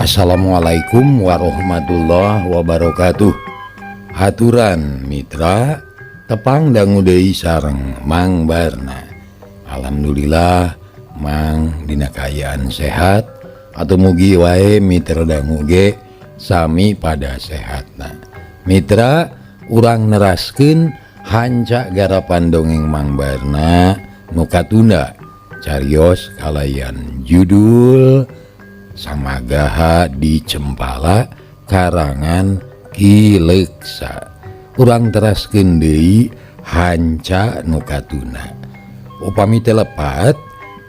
Assalamualaikum warahmatullahi wabarakatuh. Haturan Mitra tepang dangu deui sareng Mang Barna. Alhamdulillah Mang dina kaayaan sehat atau mugi wae mitra dangu ge sami pada sehatna. Mitra, urang neraskeun hanca garapan dongeng Mang Barna nu katunda, carios kalayan judul Samagaha di Cempala karangan Ki Leksa. Urang teraskeun deui hanca nu katunda. Upami teu lepat,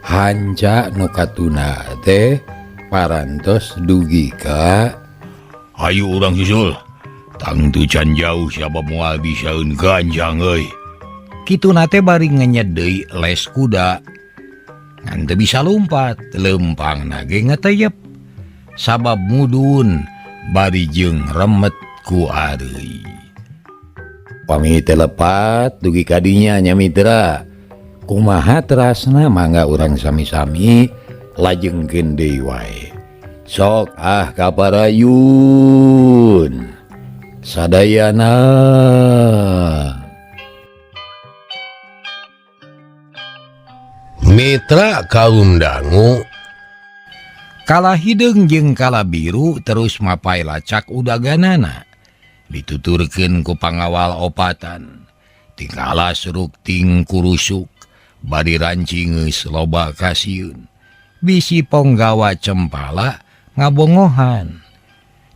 hanca nu katunda teh parantos dugi ka Ayo urang susul. Tangtu can jauh, siapa moal bisaeun ganjang euy. Kituna teh bari ngenyet deui les kuda. Ngan teu bisa lumpat, lempangna ge ngeteyep sabab mudun bari jeung remet ku areuy. Pami teu lepat dugi kadinya nya mitra. Kumaha terasna, mangga urang sami-sami lajengkeun deui wae. Sok ah kaparayun. Sadayana. Mitra kaum dangu. Kala hideung jeung kala biru terus mapay lacak udaganana, dituturkeun ku pangawal opatan. Tingkala seruk ting kurusuk bari rancingeus loba kasieun. Bisi ponggawa Cempala ngabongohan,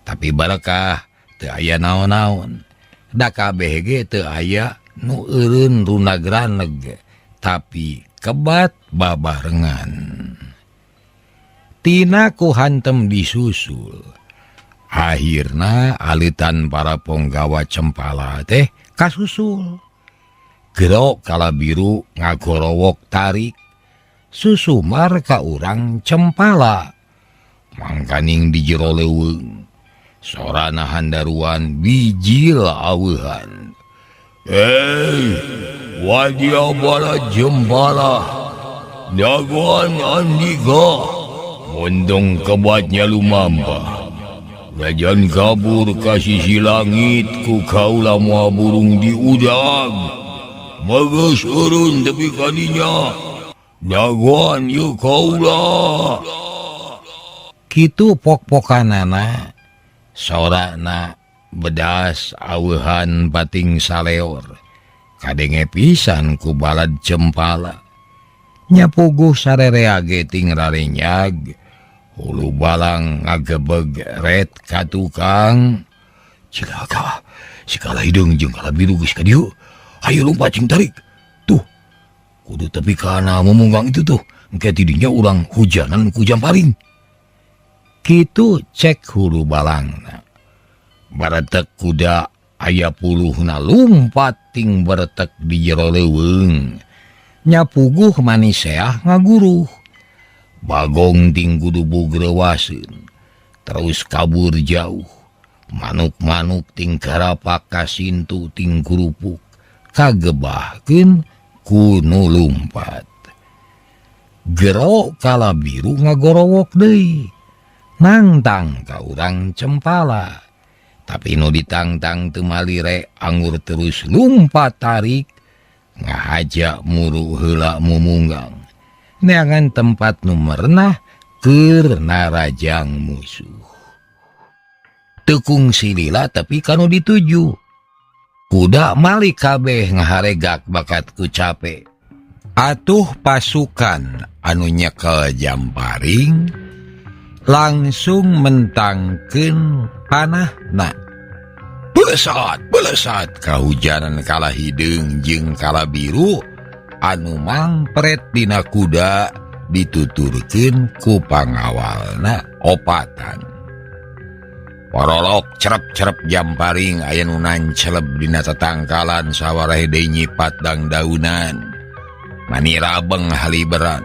tapi barakah teu aya naon-naon, da kabeh ge teu aya nu eureun runagraneg, tapi kebat babarengan. Tina ku hantem disusul. Akhirna alitan para ponggawa Cempala teh kasusul. Gero kala biru ngagorowok tarik susumar ka urang Cempala. Mangkaning di jero leuweung sorana handaruan bijil aweuhan. Eh, wadia bala jembala, jagoan andika, mondong kebatnya lumampa. Najan kabur ka sisi langit ku kaula moal burung diudag. Bagus urun tepi kadinya, jagoan yuk kaula. Kitu pok-pokanana, sorana bedas aweuhan pating saleor. Kadenge pisan ku balad Cempala. Nyapuguh sarerea ge ting rarenyag, hulu balang ngagebeg ret ka tukang. Cilaka, si kala hideung jeung kala biru geus ka dieu. Hayu lompat cing tarik. Tuh, kudu tepi kana mumunggang itu tuh. Engke tidinya urang hujanan ku jamparing. Kitu cek hulu balangna. Baretek kuda aya puluhna lumpat ting beretek di jero leuweung. Nyapuguh maniseah ngaguruh. Bagong ting kudu greuwaseun. Terus kabur jauh. Manuk-manuk ting karapak kasintu ting kurupuk. Kagebahkeun ku nu lumpat. Gero kala biru ngagorowok deui. Nangtang ka urang Cempala. Tapi nu ditangtang teu malire, anggur terus lumpat tarik ngahaja muru heula mumunggang neangan tempat nu merenah keur narajang musuh. Teu kungsi lila tapi kanu dituju. Kuda malik kabeh ngaharegak bakat ku cape. Atuh pasukan anu nyekel jamparing langsung mentangkeun panahna. Belesat, belesat kahujanan kala hideung jeung kala biru anu mangpret dina kuda dituturkeun ku pangawalna opatan. Porolok cerep-cerep jamparing aya nu nanceleb dina tetangkalan sawarahe deui nyipat dangdaunan. Mani rabeng haliberan.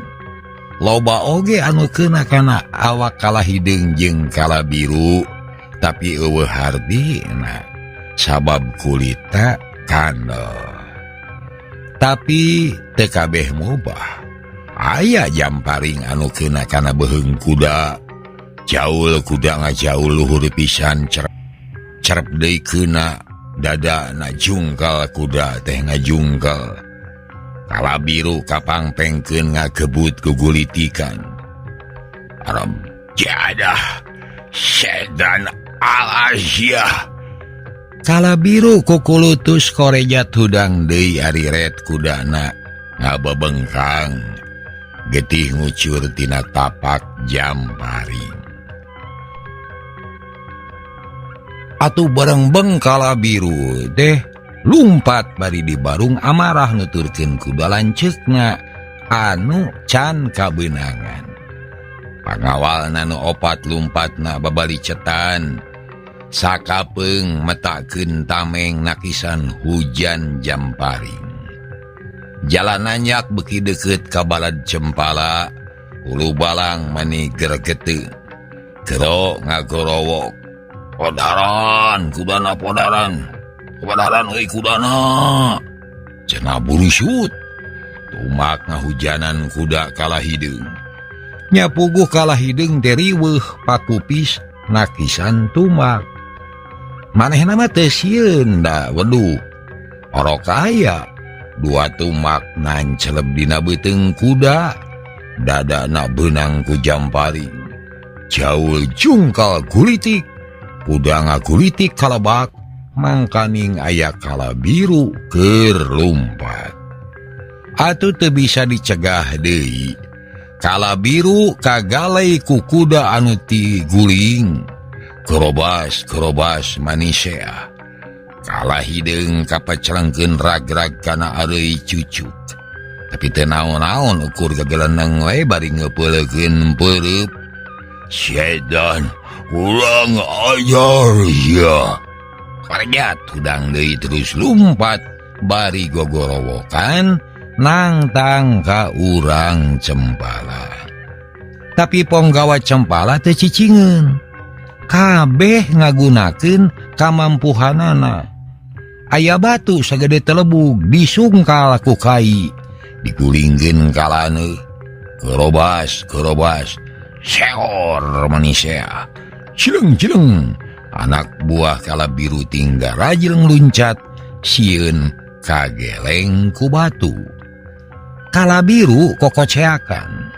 Loba oge anu keuna kana awak kala hideung jeung kala biru, tapi euweuh hardina sabab kulita kandel. Tapi teu kabeh mubah. Aya jamparing anu keuna kana beuheung kuda. Jaul kuda ngajaul luhur pisan cerep deui keuna dada na jungkal kuda teh ngajungkal. Kala biru kapangpengkeun ngagebut gugulitikan. Arab jadah sedan alasia. Kala biru kukulutus korejat hudang deui ari ret kudana ngabebengkang. Getih ngucur tina tapak jamparing. Atuh barengbeng kala biru teh lumpat bari dibarung amarah nuturkeun kuda lanceukna anu can kabeunangan. Pangawalna nu opat lumpatna babali cetan. Sakapeung metakeun tameng nakisan hujan jamparing. Jalan nanjak beki deukeut ka balad Cempala, ulu balang mani gregete. Gero ngagorowok. Podaran, kudana podaran. Podaran euy kudana. Cenah burusut. Tumak ngahujanan kuda kalah hideung. Nya puguh kalah hideung teh riweuh pakupis nakisan tumak. Manehna mah teu sieun da weduh. Orok aya dua tumak nanceleb dina beuteung kuda, dadana beunang ku jamparing. Jaul jungkal gulitik. Kuda ngagulitik kalebak mangkaning aya kala biru keur lumpat. Atuh teu bisa dicegah deui. Kala biru kagalai ku kuda anu tiguling. Kerobas kerobas manisea. Kala hideung kapacelengkeun rag-rag kana areuy cucuk. Tapi teu naon-naon ukur gageleneng we bari ngeupeuleukeun peureub. Sedan kurang ajar ya. Karjat hudang deui terus lumpat bari gogorowokan nangtang ka urang Cempala. Tapi ponggawa Cempala teu cicingeun. Kabeh ngagunakeun kamampuhanana. Aya batu sagede telebug disungkal ku kai, digulingkeun ka laneuh. Kerobas kerobas seor manisea. Cileng-cileng anak buah kala biru tinggal rajeng luncat sieun kageleng ku batu. Kala biru kokoceakan.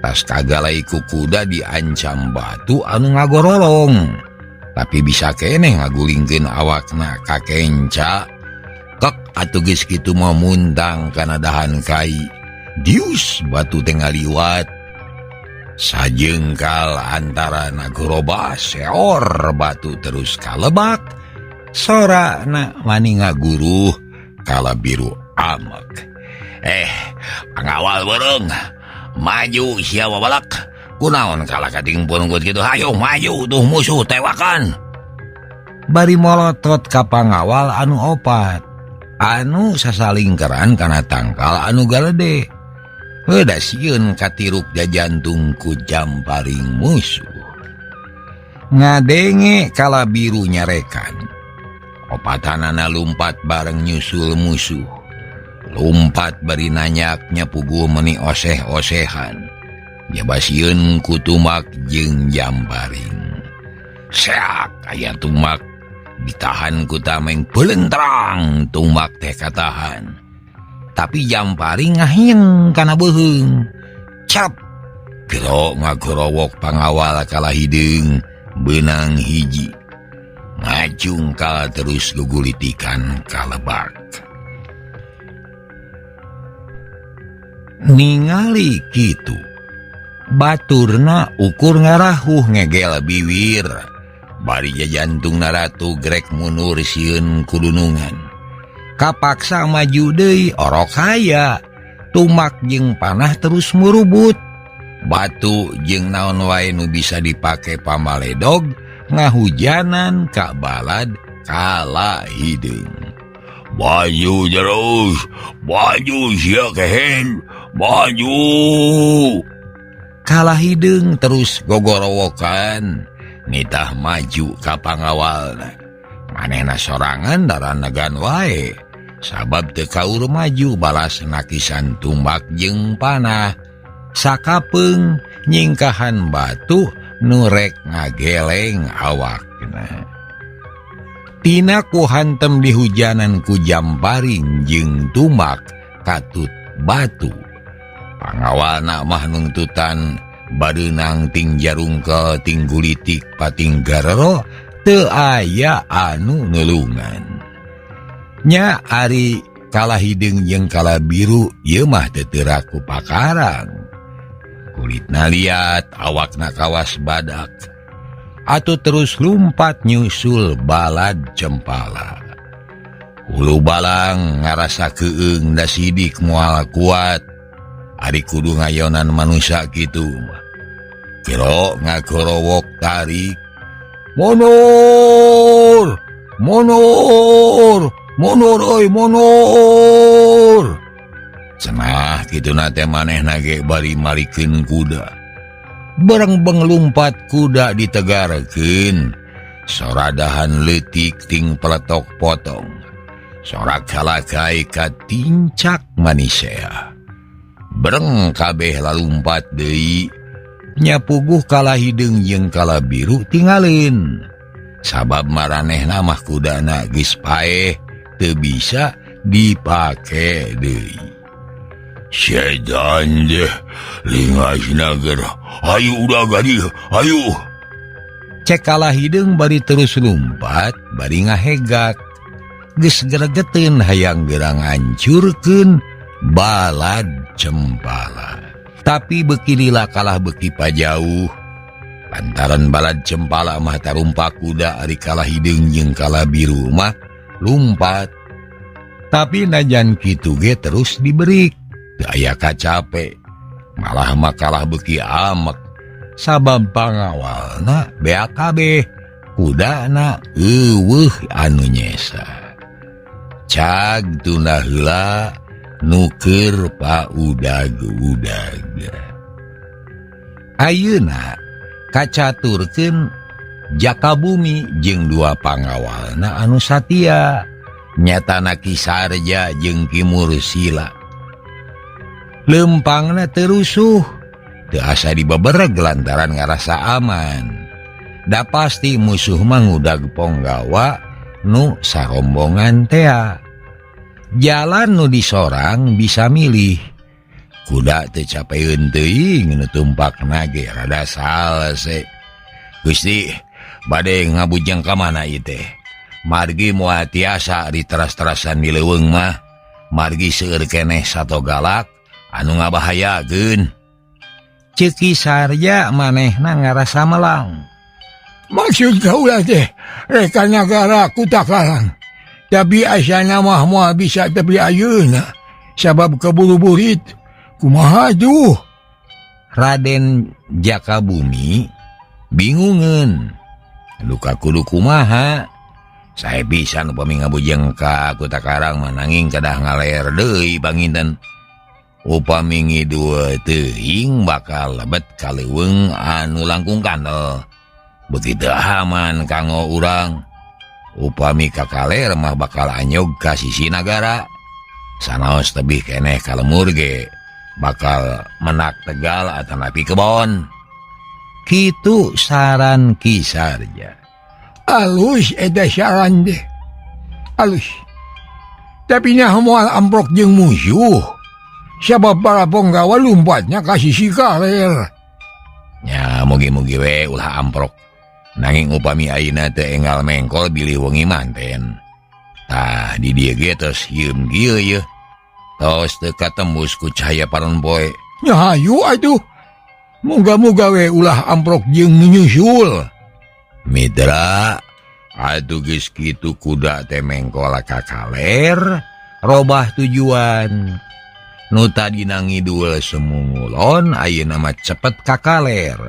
Tas kagalai ku kuda diancam batu anu ngagorolong. Tapi bisa keneh ngagulingkeun awakna ka kenca. Kek atuh geus kitu mah muntang kana dahan kai. Dius batu teh ngaliwat. Sajengkal antara nagorobas seor batu terus kalebak. Sorana mani ngaguruh kala biru amek. Pangawal beureung maju sia babalak. Kunaon kalah kating pun kitu, hayo maju tuh musuh tewakan. Bari molotot ka pangawal anu opat anu sasalingkeran kana tangkal anu galede. Heuda sieun katiruk jajantung ku jamparing musuh. Ngadenge kala biru nyarekan. Opatanana lumpat bareng nyusul musuh. Lumpat bari nanyaknya puguh meni oseh-osehan. Jabasieun ku tumak jeung jamparing. Seak aya tumak ditahan ku tameng belentrang tumak teh katahan. Tapi jamparing ngahieng kana beuheung. Cap gero ngagorowok pangawal kalah hideung beunang hiji. Ngajungkal terus gugulitikan kalebak. Ningali kitu baturna ukur ngarahuh ngegel biwir. Bari jajantung naratu grek mundur sieun kudunungan. Kapaksa maju deui orok haya. Tumak jeung panah terus murubut. Batu jeung naon wae nu bisa dipake pamaledog ngahujanan ka balad kala hideung. Maju terus, maju sia kehen, maju. Kala hideung terus gogorowokan nitah maju ka pangawalna. Manehna sorangan daranagan wae. Sabab teu kaur maju balas nakisan tumbak jeung panah. Sakapeung nyingkahan batu nu rek ngageleng awakna. Tina ku hantem dihujanan ku jamparing jeung tumak katut batu. Pangawalna mah nungtutan bareunang ting jarungkel ting gulitik pating garero teu aya anu nulungan. Nya ari kala hideung jeung kala biru ieu mah teu teurak ku pakarang. Kulitna liat, awakna kawas badak. Atuh terus lumpat nyusul balad cempala. Hulu balang ngarasa keung da sidik moal kuat. Ari kudu ngayonan manusia kitu mah. Kiro ngakorowok tarik. Monor! Monor! Monor euy monor! Cenah kituna teh manehna ge bari marikeun kuda. Berengbeng lumpat kuda ditegarkeun. Soradahan leutik ting peletok potong. Sorak kalakai katincak manisea. Breng kabeh lalumpat deui. Nya puguh kala hideung jeung kala biru tinggalin. Sabab maranehna mah kudana geus paeh teu bisa dipake deui. Setan deh lingasna ger. Ayo udah gadi, ayo. Cek kala hideung bari terus lumpat, bari ngahegak. Geus gregeteun hayang gerang hancurkeun balad cempala. Tapi beuki lila kalah beuki pajauh. Lantaran balad cempala mah tarumpak kuda ari kala hideung jeung kala biru mah lumpat. Tapi najan kitu ge terus diberik. Teu aya kacape. Malah mah kalah beuki amek. Sabab pangawalna beak kabeh, kudana eueuh anu nyesa. Cag tunda heula nuker paudag-udag. Ayeuna kacaturkeun Jaka Bumi jeung dua pangawalna anu satia, nyatana Ki Sarja jeung Ki Mursila. Lempangna teu rusuh, teu asa dibebereg lantaran ngarasa aman. Da pasti musuh mah ngudag ponggawa nu sarombongan tea. Jalan nu disorang bisa milih. Kuda teu capeun teuing nu tumpakna ge rada salse. Gusti, bade ngabujeng ka mana ieu teh? Margi moal tiasa diteras-terasan di leuweung mah. Margi seueur keneh sato galak anu ngabahayakeun. Ceuk Ki Sarja manehna ngarasa melang. Maksud kaula teh rek ka nagara Kutakarang. Tapi asana mah moal bisa tepi ayeuna sabab keburu burit. Kumaha tuh? Raden Jaka Bumi bingungeun. Duka kudu kumaha? Sae pisan upami ngabujeng ka Kutakarang mah nanging kedah ngaler deui panginten. Upami ngidul teuing bakal lebet ka leuweung anu langkung kandel. Beuki teu aman kanggo urang. Upami ka kaler mah bakal anyog ka sisi nagara. Sanaos tebih keneh ka lemur ge bakal menak Tegal atanapi kebon. Kitu saran Ki Sarja. Alus eta saran deh. Alus. Tapi nya moal amprok jeung musuh. Sabab para ponggawa lumpatnya ka sisi kaler. Nya mugi-mugi we ulah amprok. Nanging upami ayeuna teu enggal mengkol bilih wengi manten. Tah di dieu ge tos hieum kieu yeuh. Tos teu katembus ku cahaya panon poe. Nya hayu atuh. Muga-muga we ulah amprok jeung nyusul. Mitra, atuh geus kitu kuda teh mengkol ka kaler, robah tujuan. Nu tadina ngidul semungulon ayeuna mah cepet ka kaler.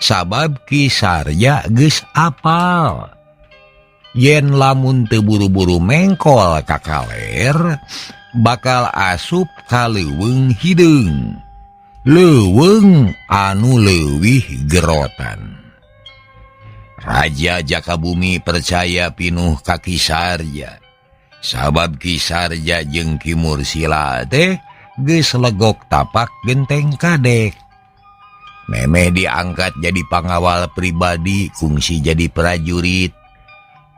Sabab Ki Sarja geus apal. Yen lamun teu buru-buru mengkol ka kaler, bakal asup ka leuweung hideung. Leuweung anu leuwih gerotan. Raja Jaka Bumi percaya pinuh ka Ki Sarja. Sabab Ki Sarja jeung Ki Mursila teh geus legok tapak genteng kadek. Memeh diangkat jadi pangawal pribadi kungsi jadi prajurit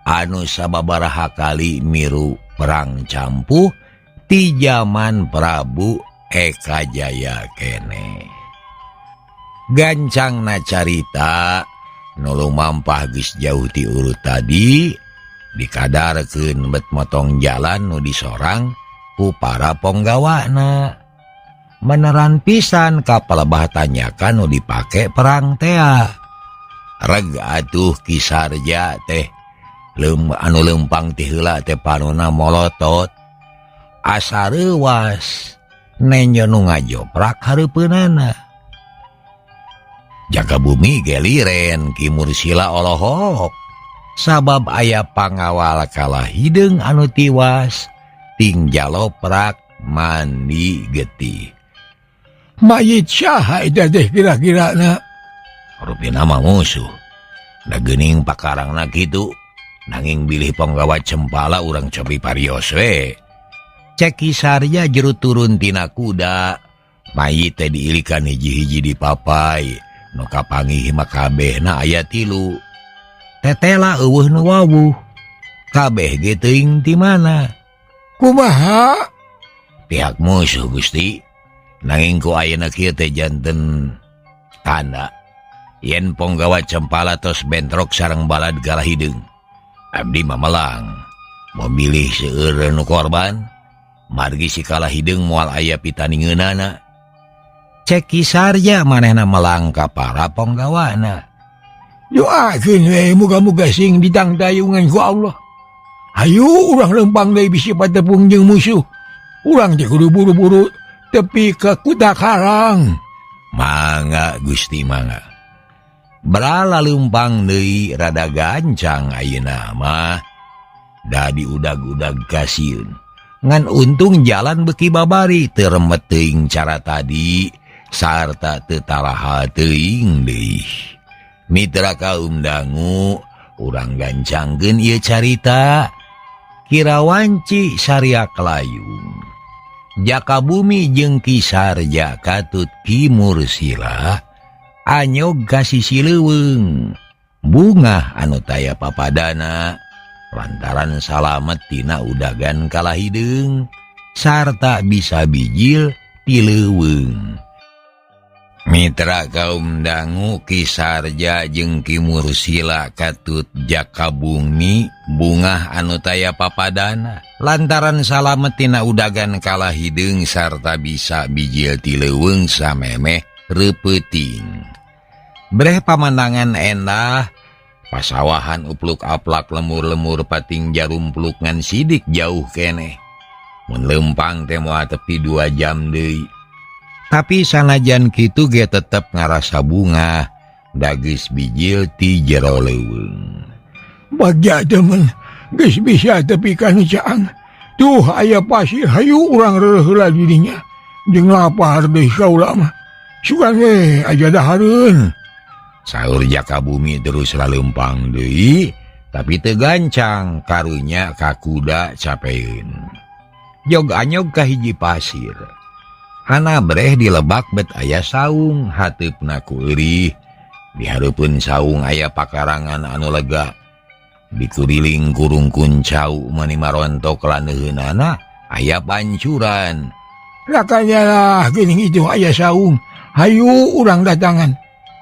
anu sababaraha kali miru perang campuh ti zaman Prabu Ekajaya kene. Gancangna carita nu lumampah geus jauh ti urut tadi dikadarkeun bet motong jalan nu disorang ku para ponggawana. Meneran pisan kapal bah tanyakan nu dipake perang tea. Reg atuh Ki Sarja teh lem anu lempang ti heula teh panona molotot asa reuwas nenjo nu ngajoprak hareupeunana. Jaga bumi geliren Ki Mursila olohok sabab aya pangawal kalah hideung anu tiwas ting jaloprak mandi getih. Mayit saha eta teh kira-kira na? Rupina mah musuh. Da geuning pakarangna kitu, nanging bilih ponggawa cempala urang cobi parios we. Cek Ki Sarja jero turun tina kuda. Mayit teh diilikan hiji-hiji di papai. Nu kapanggih mah kabehna aya 3. Tetela euweuh nu wawuh. Kabeh ge teuing ti mana? Kumaha? Pihak musuh Gusti. Nanging ku ayeuna kieu teh janten tanda yen ponggawa cempala tos bentrok sareng balad galah hideung. Abdi mah melang memilih seueur nu korban margi si kalah hideung moal aya pitaningeunana. Cek Ki Sarja manehna melang ka para ponggawana. Doakeun we muga-muga sing ditangtayungan ku Allah. Hayu urang lempang deui bisi patepung jeung musuh. Urang teh kudu buru-buru tepi ke Kuta Karang. Mangga Gusti mangga. Brala lempang deui rada gancang ayeuna mah. Da diudag-udag kasieun. Ngan untung jalan beuki babari teu remet teuing cara tadi sarta teu talaha teuing deui. Mitra kaum dangu urang gancangkeun ieu carita. Kira wanci Saria Kelayung. Jaka Bumi jeung Ki Sarja katut Ki Mursila anyog ka sisi leuweung. Bungah anu taya papadana lantaran salamet tina udagan kalah hideung sarta bisa bijil ti leuweung. Mitra kaum dangu Ki Sarja jeung Ki Mursila katut Jaka Bumi bungah anu taya papadana lantaran salamet tina udagan kalah hideung sarta bisa bijil ti leuweung samemeh reupeting. Breh pamandangan endah, pasawahan upluk aplak lemur-lemur pating jarum peluk ngan sidik jauh keneh. Mun lempang teh moal tepi 2 jam deui. Tapi sanajan kitu ge tetep ngarasa bungah dagis bijil ti jero leuweung. Bagja temen geus bisa tepi ka nu caang. Tuh aya pasir hayu urang reureuh heula di dinya. Jeung lapar deui kaula mah. Sugan we aja dahareun. Saur Jaka Bumi terus lalempang deui, tapi teu gancang karunya ka kuda capeun. Jog anyog ka hiji pasir. Hana breh dilebak bet aya saung hateupna ku eurih. Di hareupeun saung aya pakarangan anu lega. Dikuriling kurungkun cau mani marontok laneuheunana aya pancuran. Rakanya lah geuning itu aya saung. Hayu urang datangan.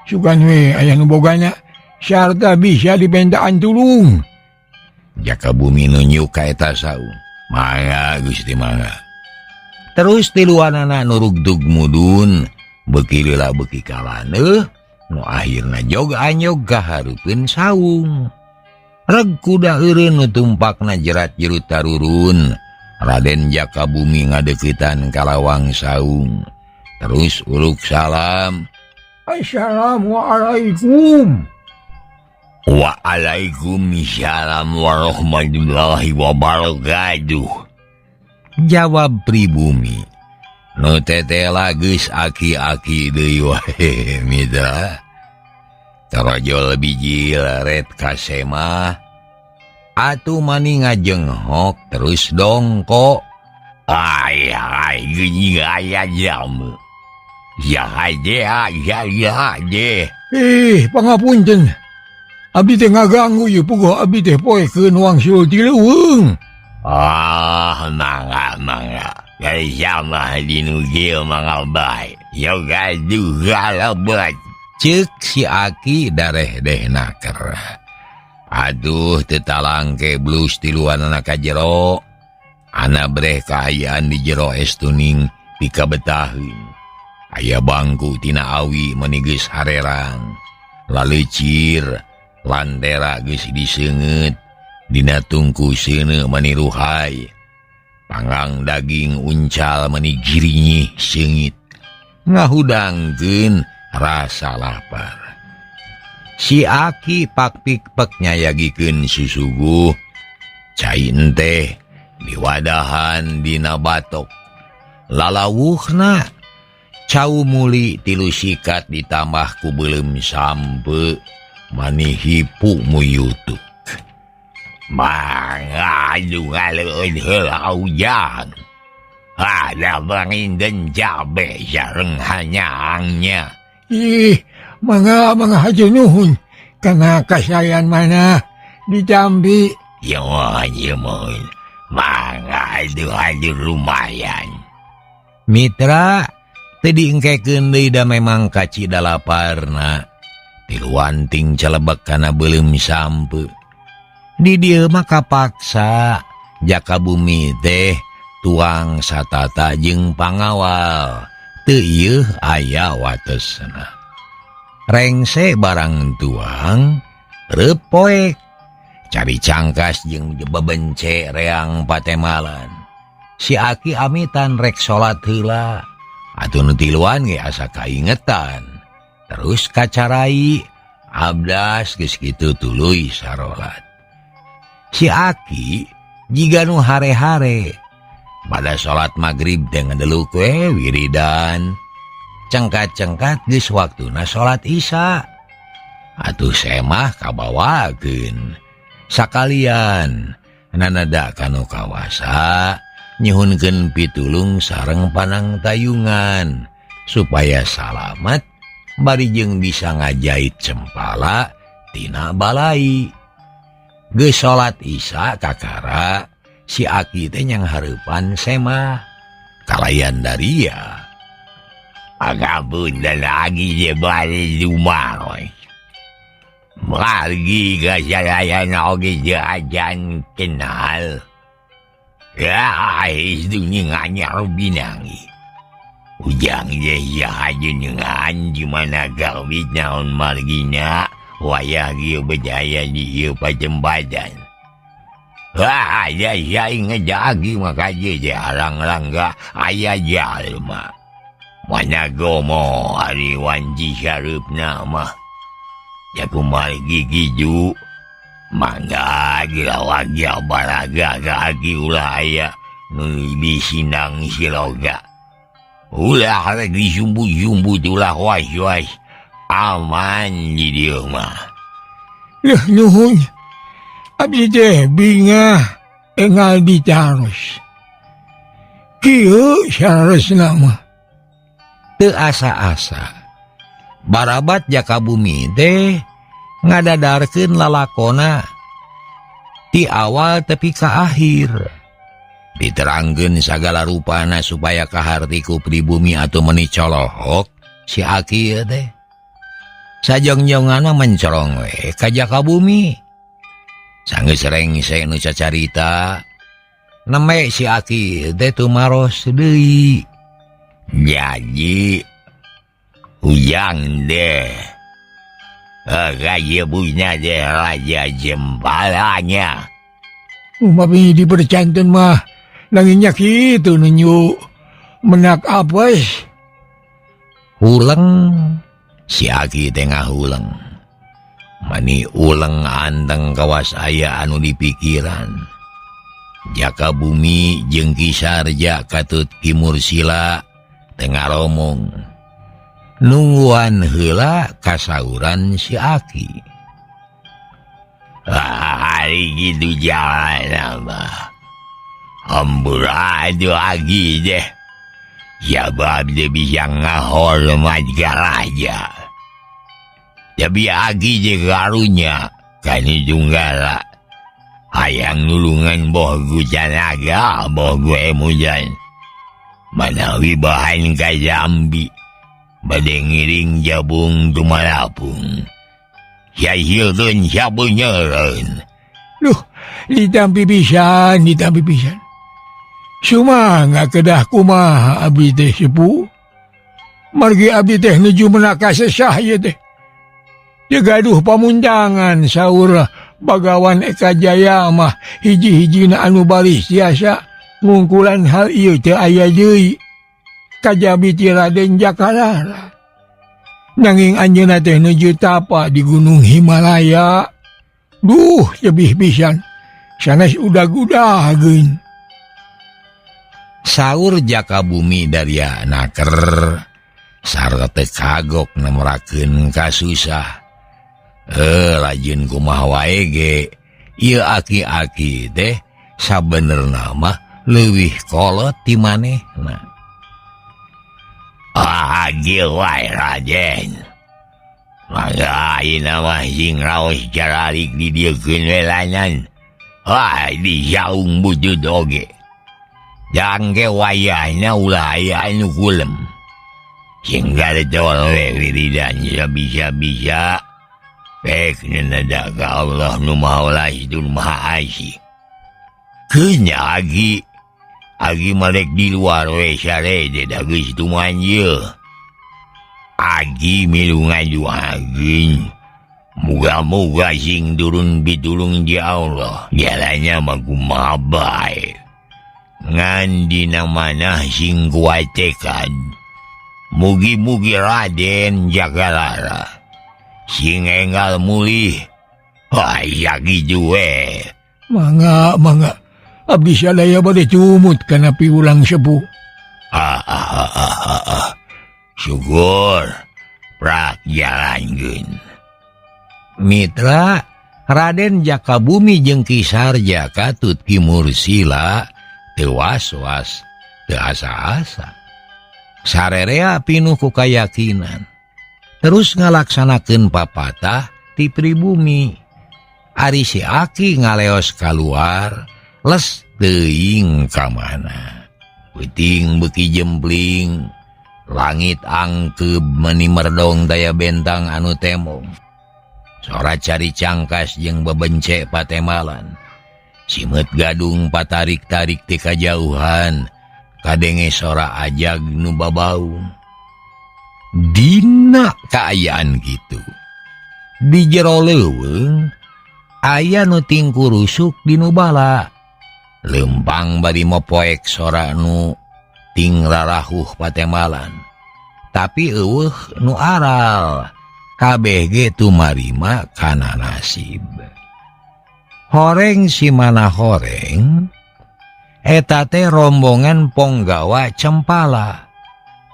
Sugan we aya nu bogana sarta bisa dipentaan tulung. Jaka Bumi nunjuk ka eta saung. Mangga Gusti mangga. Terus tiluanana nurugdug mudun beuki lila beuki kalaneuh nu akhirna jog anyog ka hareupeun saung. Reg kuda eureun nu tumpakna jerat jerut tarurun. Raden Jaka Bumi ngadeuketan ka lawang saung. Terus uruk salam. Assalamualaikum. Waalaikumsalam warahmatullahi wabarakatuh. Jawab pribumi. Nu tetela geus aki-aki deui wae mitra. Tarojol bijil red kasemah. Atuh mani ngajenghok terus dongko. Ay ay geuning aya jamu. Ya ya ya ya ye. Eh, pangapunten. Abdi teh ngaganggu ieu puguh abdi teh poekeun wangsul ti leuweung. Ah, mangga mangga. Dari sama di nu kieu mangga bae. Yoga juga lebat. Cek si Aki dareh deh naker. Aduh teu talangke blus tiluan anak ka jero. Ana breh kaayaan di jero es tuning pikabetaheun. Aya bangku tina awi meni geus harerang. Lalecir lantera geus diseungeut. Dina tungku seuneu meni ruhai. Panggang daging uncal meni girinyih seungit. Ngahudangkeun rasa lapar. Si Aki pakpikpek nyayagikeun susuguh. Cai teh diwadahan dina batok. Lalawuhna cau muli tilu sikat ditambah ku beuleum sampe mani hipu muyutuk. Mangga ngaleun heula ujang. Ada banginden cabe sareng hanyangnya. Ih, mangga mangga haja nuhun. Kana kasayan mana ditambi. Ya mun. Mangga aduh aduh lumayan. Mitra teu diengkekeun deui da memang kacida laparna. Tiluan ting celebek kana beuleum sampe. Di dieu mah kapaksa jaka bumi teh tuang satata jeung pangawal. Teu ieu aya watesna. Rengse barang tuang reup poek. Cari cangkas jeung bebence reang patemalan. Si Aki amitan rek salat heula. Atuh nu tiluan ge asa kaingetan. Terus kacarai abdas geus kitu tuluy sarolat. Si Aki jiga nu hare-hare. Pada salat magrib teh ngedeluk we wiridan. Cengkat-cengkat geus waktuna salat Isya. Atuh semah kabawakeun. Sakalian nanada kanu kawasa nyuhunkeun pitulung sareng panang tayungan supaya salamet bari jeung bisa ngajait cempala tina balai. Geus salat Isya kakara si Aki teh nyang hareupan semah kalayan daria. Agabun dan lagi dia balik rumah. Margi kasalayan oge ajan kenal. Ya, itu nganyar binangi. Ujang dia ya aja ngan di mana gawit naon margina wayah ieu berjaya di ieu pajembadan. Wah, ya ya ngejagi maka je halang-langga aya jalma. Mana gomo ari wanci syarupna mah. Ya kumargi giju mangga gilawagya baraga kaki ulah aya nu disinang siloga. Ulah rek disumbu-sumbu ulah was-was aman di dieu mah. Leuh nuhun. Abdi teh bingah engal ditaros. Kieu saleresna mah. Teu asa-asa. Barabat jaka bumi teh ngadadarkeun lalakona ti awal tepi ka akhir. Diterangkeun sagala rupana supaya kaharti ku pribumi atau meni colohok si Aki teh. Sajongjonganna mencorong we ka jaka bumi. Sanggeus rengse nu cacarita neme si Aki teh tumaros deui. Jadi ujang deh. Raja punya deh raja jembalanya. Umpami dipercanten mah langinya kitu nunjuk menak apes. Uleng si Aki teh ngahuleng. Mani uleng anteng kawas aya anu dipikiran. Jaka bumi jeung Ki Sarja katut Ki Mursila teh ngaromong. Nungguan heula kasauran si Aki. Hari gitu jalan mah. Amburadul lagi deh. Sabab teu bisa ngahormat ka raja. Tapi aki jeung karunya ka Nyi Tunggala. Hayang nulungan boh ku canaga boh ku emujan. Manawi bahan ka Jambi bade ngiring jabung tumalapung. Sahileun sabeunyereun. Duh, ditampi pisan, ditampi pisan. Sumangga kedah kumaha abdi teh sepuh. Margi abdi teh nuju menak kasesah ieu teh. Teu gaduh pamundangan saur Bagawan Eka Jaya mah hiji-hijina anu baris tiasa ngungkulan hal ieu teu aya deui. Kajabi ti Raden Jakalara. Nanging anjeunna teh nuju tapa di Gunung Himalaya. Duh, tebih pisan. Sanes udag-udageun. Saur Jaka Bumi Darya naker sarta teu kagok nemrakeun kasusah. Lajin kumaha wae ge ieu aki-aki teh sabenerna mah leuwih kolot ti manehna. Ah, kieu wae Raden. Mangga ayeuna mah sing raos caralik di dieukeun we lanan. Wah, di saung butut oge. Jangke wayahna ulah aya anu kulem. Sing garetol we wiridan sabisa-bisa. Pek nada ka Allah nu Maha Welas nu Maha Asih. Keunya agi agi malek di luar we sarede da geus tumanjil. Agi milu ngaduakeun. Muga-muga sing turun pitulung di Allah. Jalannya mah kumaha bae. Ngan dina manah sing kuat tekad. Mugi-mugi Raden Jakalara sing enggal mulih. Wah, sakitu we. Mangga, mangga. Abdi sadaya bade tumut kana piwulang sepuh. Ah, ah, ah, ah, ah, ah. Syukur prak jalankeun. Mitra Raden Jaka Bumi jeung Ki Sarja katut Ki Mursila teu was-was, teu asa-asa. Sarerea pinuh ku kayakinan. Terus ngalaksanakeun papatah ti pribumi. Ari si Aki ngaleos kaluar, les teuing ka mana. Peuting beuki jempling, langit angkeub meuni merdong daya bentang anu temong. Sora cari cangkas jeung bebence patemalan. Simeut gadung patarik-tarik ti kajauhan, kadenge sora ajag nu babaung. Dina kaayaan gitu. Di jero leuweung aya nu tingkurusuk di nu bala. Lempang bari mopoek sora nu ting rarahuh patemalan. Tapi eueuh nu aral. Kabeh ge tumarima kana nasib. Horeng si mana horeng eta teh rombongan ponggawa Cempala.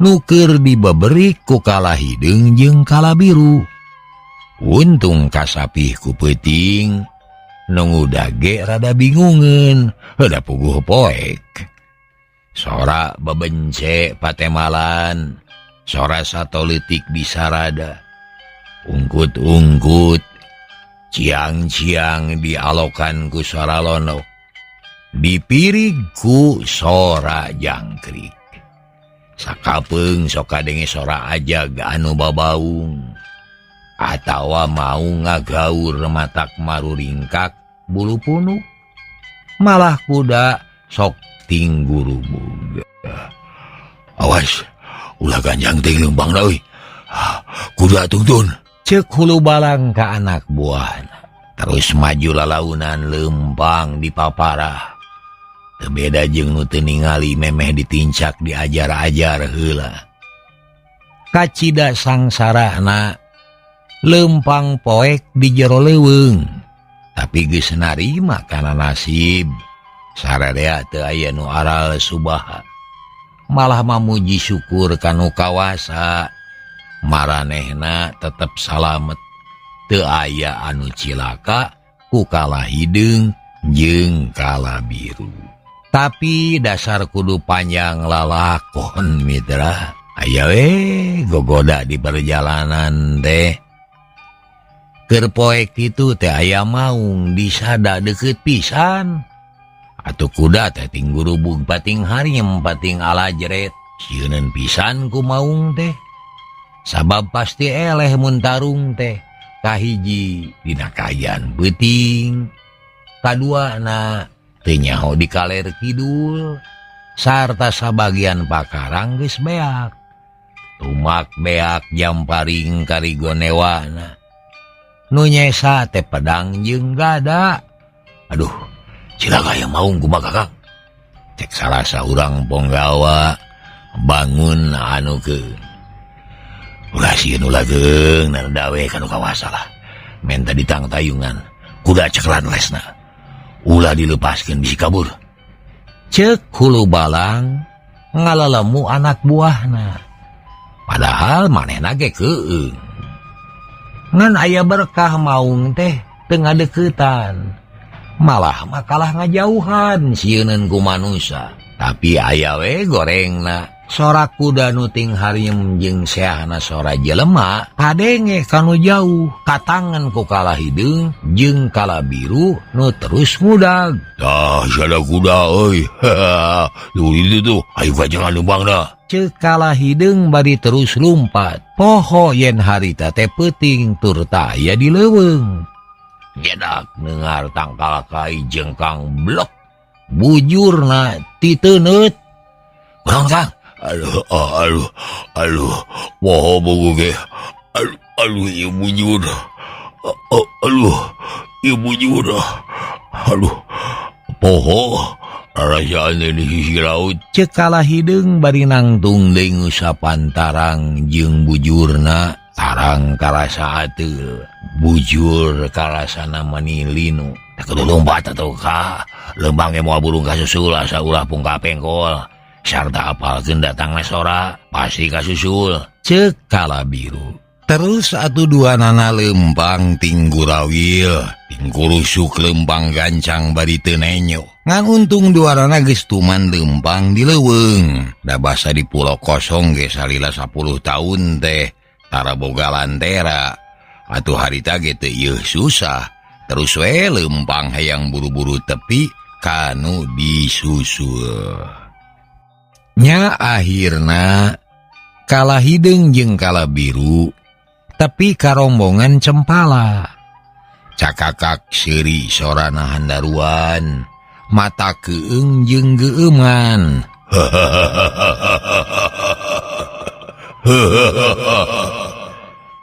Nuker dibeberik ku kala hideung jeung kala biru. Untung kasapih ku peuting, nu ngudag ge rada bingungeun, heuda puguh poek. Sora bebence patemalan, sora satolitik disarada. Ungkut-ungkut, ciang-ciang dialokan ku sora lonok, dipirig ku sora jangkrik. Sakapeung sok kadenge sora ajag anu babaung atawa mau ngagaur matak maruringkak bulu punuk. Malah kuda sok tinggurubug. Awas, ulah ganjang ting leumpang euy. Kuda tungtun. Ceuk hulu balang ka anak buahna. Terus maju lalaunan leumpang di paparah. Teu beda jeung nu teu ningali memeh ditincak diajar-ajar heula. Kacida sangsarana leumpang poek di jero leuweung. Tapi geus narima kana nasib. Sararea teu aya nu aral subaha. Malah mamuji syukur kanu kawasa. Maranehna tetep salamet. Teu aya anu cilaka ku kala hideung jeung kala biru. Tapi dasar kudu panjang lalakon mitra. Aya we gogoda di perjalanan teh. Keur poek kitu teh aya maung disada deukeut pisan. Atuh kuda teh ting gurubug pating hariem pating alajret. Sieuneun pisan ku maung teh. Sabab pasti eleh mun tarung teh. Kahiji dina kaayaan peuting, kaduana teu nyaho di kaler kidul, sarta sabagian pakarang geus beak. Tumak beak jamparing karigonewana. Nu nyesa teh pedang jeung gada. Aduh, cilaka aya maung kumaha Kakang? Cek salah saurang ponggawa bangun anu ke. Ulah sieun ulah geung dawe kanu kawasa lah. Menta ditangtayungan, kuda ceklan lesna. Ulah dilepaskeun bisi kabur. Cek hulu balang ngalalemu anak buahna. Padahal manehna ge keueung. Ngan aya berkah maung teh teu ngadeuketan. Malah mah kalah ngajauhan sieuneun ku manusa. Tapi aya we gorengna. Sora kuda nu ting hariem jeung seahna sora jelema kadenge kanu jauh katangan ku kala hideung jeung kala biru nu terus ngudag. Tah sada kuda euy. Tuh itu tuh ayo jangan leumpangna. Ceuk kala hideung bari terus lumpat. Poho yen harita teh peuting tur tah aya di leuweung. Gedak nengar tangkal kai jengkang blek bujurna titeuneut. Kurang Kang. Aduh, aduh, aduh, poho buku ge. Aduh, aduh, ieu bujur. Aduh, ieu bujur. Aduh, poho rasaan di sisi laut. Ceuk kala hideung bari nangtung deui ngusapan tarang jeung bujurna. Tarang karasa ateul, bujur karasana mani linu. Teh kudu lompat atuh ka. Lembang ge moal burung kasusul asa ulah pungka pengkol. Sarta apalkeun datangna sora pasti kasusul. Ceuk kala biru. Terus atuh duanana lempang ting gurawil, ting kurusuk lempang gancang bari teu nenyo. Ngan untung duanana geus tuman lempang di leuweung. Da basa di pulau kosong ge salila 10 tahun teh tara boga lantera. Atuh harita ge teu ieu susah. Terus we lempang hayang buru-buru tepi kanu disusul. Nya akhirna kala hideung jeung kala biru tepi karombongan cempala. Cakakak seuri sorana handaruan, mata keung jeung geueuman.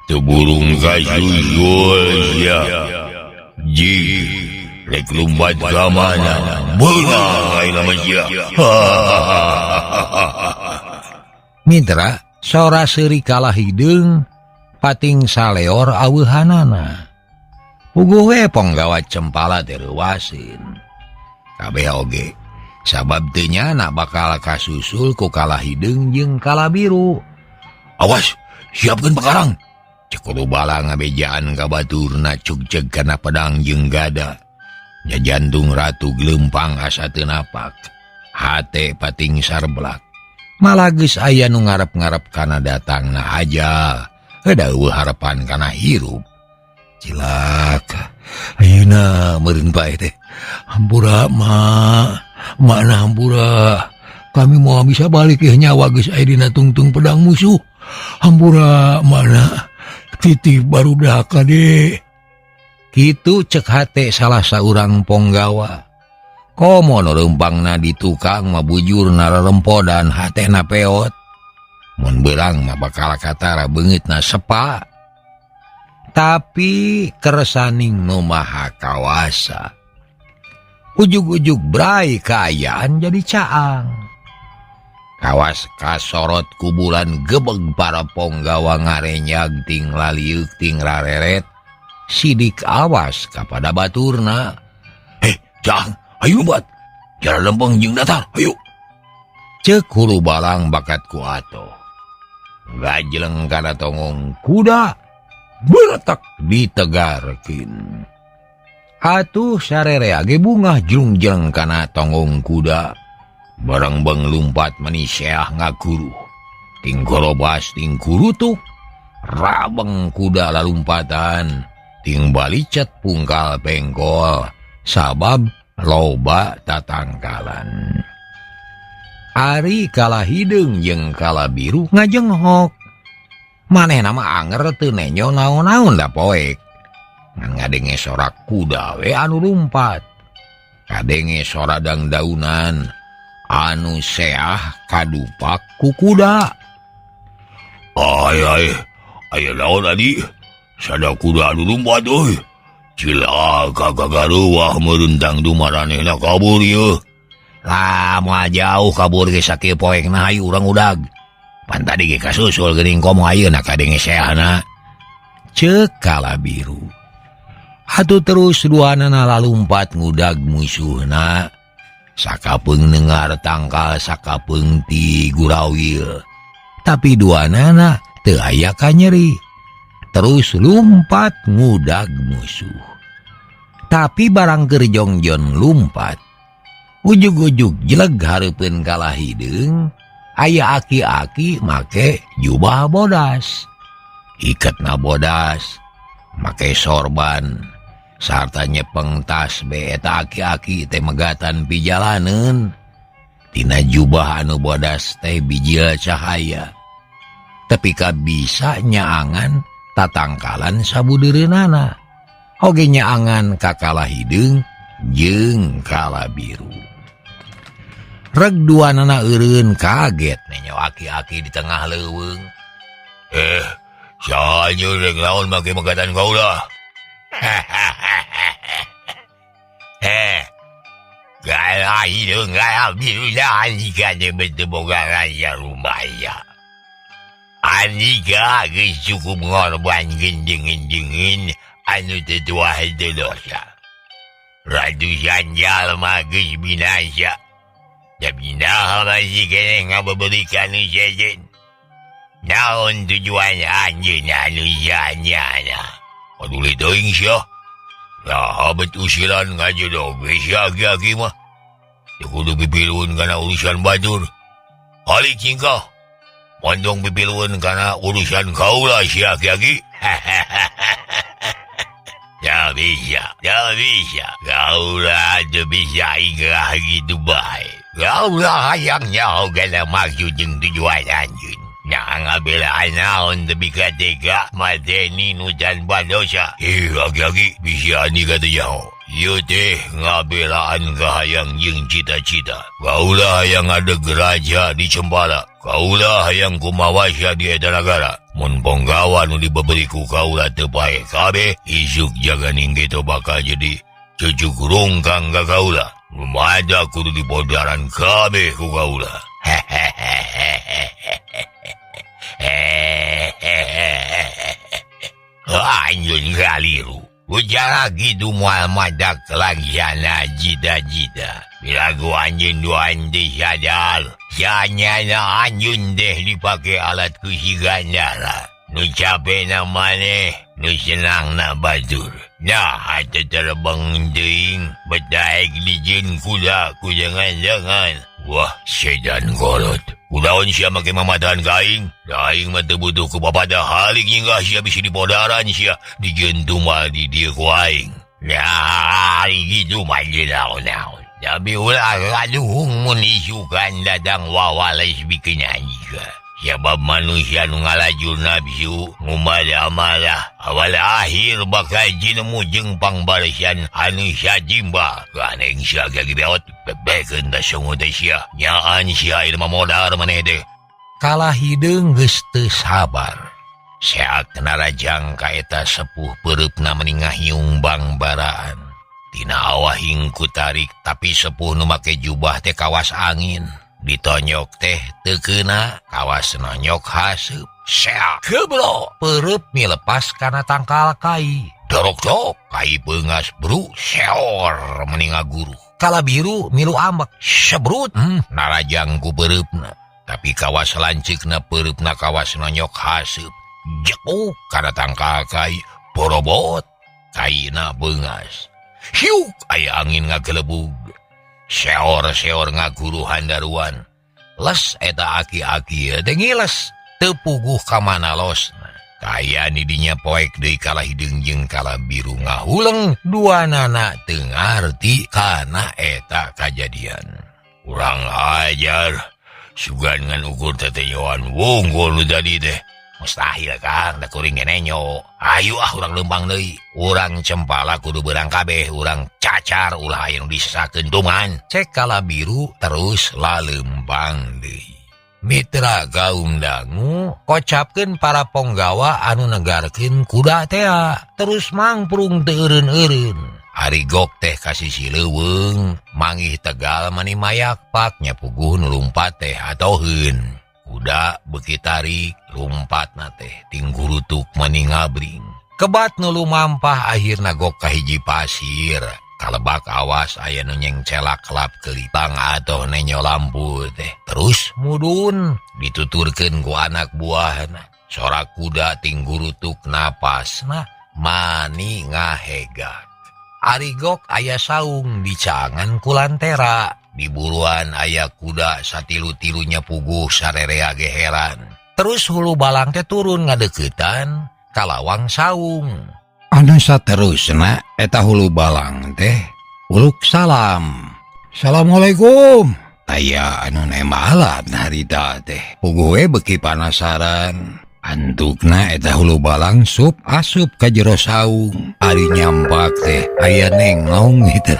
Teu burung kasusul sia. Jig rek lumpat ka mana? Beunang ayeuna mah sia. Mitra sora seuri kalah hideung pating saleor aweuhanana. Puguh we ponggawa cempala teh reuwaseun. Kabeh oge sabab teu nyana bakal kasusul ku kalah hideung jeung kala biru. Awas, siapkeun pakarang. Cek kudu bala ngabejaan ka baturna cugceg kana pedang jeung gada. Nya jantung ratu gleumpang asa teu napak. Hate pating sarblak. Malah geus aya nu ngarep-ngarep kana datangna aja. Heuda eueuh harepan kana hirup. Cilaka. Ayeuna meureun pae teh. Hampura mak, makna hampura. Kami moal bisa balik ieu nyawa geus aya dina tungtung pedang musuh. Hampura makna. Titip barudak kade. Kitu cek hate salah saurang ponggawa. Komo nu leumpangna di tukang mah bujurna rerempodan hatena peot. Mun beurang mah bakal katara beungeutna sepa. Tapi kersaning nu maha kawasa. Ujug-ujug brai kaayaan jadi caang. Kawas kasorot kubulan gebeg para ponggawa ngarenyag ting laliuk ting rareret. Sidik awas kapada baturna. Heh, caang, ayo lumpat. Jalan lempeng jeung datar, ayo. Ceuk hulu balang bakat ku atoh. Gajleng kana tongong kuda, beretak ditegarkeun. Atuh sarerea ge bungah jungjeng kana tonggong kuda. Barang beng lumpat meni seah ngaguruh. Ting gorobas ting kurutuk. Rabeng kuda lalumpatan. Ting balicet pungkal pengkol. Sabab loba tatangkalan. Ari kala hideung jeung kala biru ngajenghok. Manehna mah anger teu nenyo naon-naon da poek. Ngan ngadenge sorak kuda we anu lumpat. Kadenge sora dangdaunan anu seah kadupak ku kuda. Ay ay, aya naon adi? Sada kuda anu lumpat euy. Cilaka kagaruah meureuntang dumaranehna kabur ieu. Lah moal jauh kabur ge sakieu poekna hayu urang udag. Pan tadi ge kasusul geuning komo ayeuna kadenge seahna. Ceuk kala biru. Atuh terus duanana lalumpat ngudag musuhna. Sakapeung nengar tangkal sakapeung ti gurawil. Tapi duanana teu aya kanyeri. Terus lumpat ngudag musuh. Tapi barang keur jongjon lumpat, ujug-ujug jeleg hareupeun kala hideung, aya aki-aki make jubah bodas. Iketna bodas, make sorban, sarta nyepeng tas be eta aki-aki teh megatan pijalaneun. Tina jubah anu bodas teh bijil cahaya. Tepi ka bisa nyaangan tatangkalan sabudeureunana. Oge nyaangan ka kala hideung jeung kala biru. Reg duanana eureun kaget nenyo aki-aki di tengah leuweung. Saha anjeun rek naon make megatan kaula? Kala hideung kala biru andika teh beuteung boga raya rumaya. Andika geus cukup ngorban gendeng-gendengin anu teu tuah teu dosa. Ratusan jalma geus binasa. Tapi naha masih keneh ngabeberikan nu sejen. Naon tujuan anjeun anu sanyana? Paduli teuing sia. Nah, bet usiran ngajedog ge sia aki-aki mah. Teu kudu pipilueun kana urusan batur. Halik cingkah. Mondong pipilueun kana urusan kaula sia aki-aki. Ya bisa, ya bisa. Kaula teu bisa ingrah kitu bae. Kaula hayang nyaho kana maksud jeung tujuan anjeun. Nah, ngabelaan naon tepi ka tega mateni nu tanpa dosa. Ih, aki-aki bisa andika teu nyaho. Ieu teh ngabelaan kahayang jeung cita-cita. Kaula hayang ngadeg raja di Cempala. Kaula hayang kumawasa di eta nagara. Mun ponggawa nu dibeberi ku kaula teu paeh kabeh, isuk jaganing geto bakal jadi cucuk rungkang ka kaula. Lumada kudu dipodaran kabeh ku kaula. Anjeun kaliru. Ujar gitu mual madak laksana cita-cita. Lagu anjeun duaan teh sadar. Sanyana anjeun teh dipake alat kusigandara. Nu capena maneh, nu senangna batur. Nah, hate terbang teuing, betaek dijieun kuda ku jangan-jangan. Wah, sedan kolot. Kunaon sia make mamatahan ka aing? Da aing mah teu butuh ku papada halik nyinggah sia bisi dipodaran sia dijieun tumal di dieu ku aing. Nah, gitu mah geus naon-naon. Tapi ulah kaduhung mun isukan datang wawales bikin anjing. Sebab manusia nu ngalajur nafsu ngumalah-malah awal akhir bakal jinemu jeung pangbaresian anu sajimba. Ganeng sia ge beot bebekeun da sungu teh sia. Nyaan sia ieu mah modar maneh teh. Kalah hideung geus teu sabar. Seak narajang ka eta sepuh peureupna meni ngahiung bangbaraan. Tina awah hingku tarik tapi sepuh nu make jubah teh kawas angin. Ditonyok teh teu keuna, kawas nonyok haseup. Seak geblok, peureub milepas kana tangkal kai. Dorok-dorok, kai beungas bru, seor meni ngaguru. Kala biru milu ambek, sebrut, narajang ku peureupna. Tapi kawas lanceukna peureupna kawas nonyok haseup. Jekuk kana tangkal kai, borobot, kaina beungas. Hiuk aya angin ngagelebug. Seor-seor ngaguru handaruan. Les eta aki-aki teh ngiles teu puguh ka mana losna. Kaya nidinya poek deui kala hideung jeung kala biru ngahuleng duanana teu ngarti kana eta kajadian. Urang ajar sugan ngan ukur teteyoan wungkul nu tadi teh. Mustahil Kang, da kuring ge nenyo. Ayo ah urang leumpang deui. Urang cempala kudu beurang kabeh, urang cacar ulah aya nu disesakeun tuman. Cek kala biru terus laleumpang deui. Mitra kaum dangu kocapkeun para ponggawa anu negarkeun kuda tea terus mangprung teu eureun-eureun. Ari gok teh ka sisi leuweung mangih tegal mani mayak paknya puguh nu lumpat teh atoheun. Kuda beuki tarik lumpatna teh tinggurutuk mani ngabring. Kebat nu lumampah akhirna gok ka hiji pasir. Kalebak awas aya nu nyengcelak kelap kelipang atoh nenyo lampu teh. Terus mudun dituturkeun ku anak buahna. Sora kuda tinggurutuk napasna mani ngahegak. Ari gok aya saung dicangan ku lantera. Diburuan aya kuda satilu-tilunya puguh sarerea ge heran. Terus hulu balang teh turun ngadeukeutan ka lawang saung. Anu saterusna eta hulu balang teh uluk salam. Assalamualaikum. Aya anu nembalan harita teh. Puguh we beuki panasaran. Antukna eta hulu balang sup asup ka jero saung. Ari nyampak teh aya nengong gitu.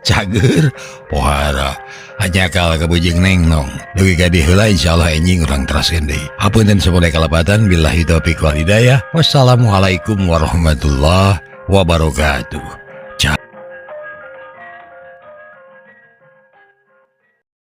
Cager pohara hanya kal kabujeng nengnong. Dugi ka diheula insyaallah enjing urang teraskeun deui. Hapunten sapoe kalepatan billahi taufiq wal hidayah. Wassalamualaikum warahmatullahi wabarakatuh.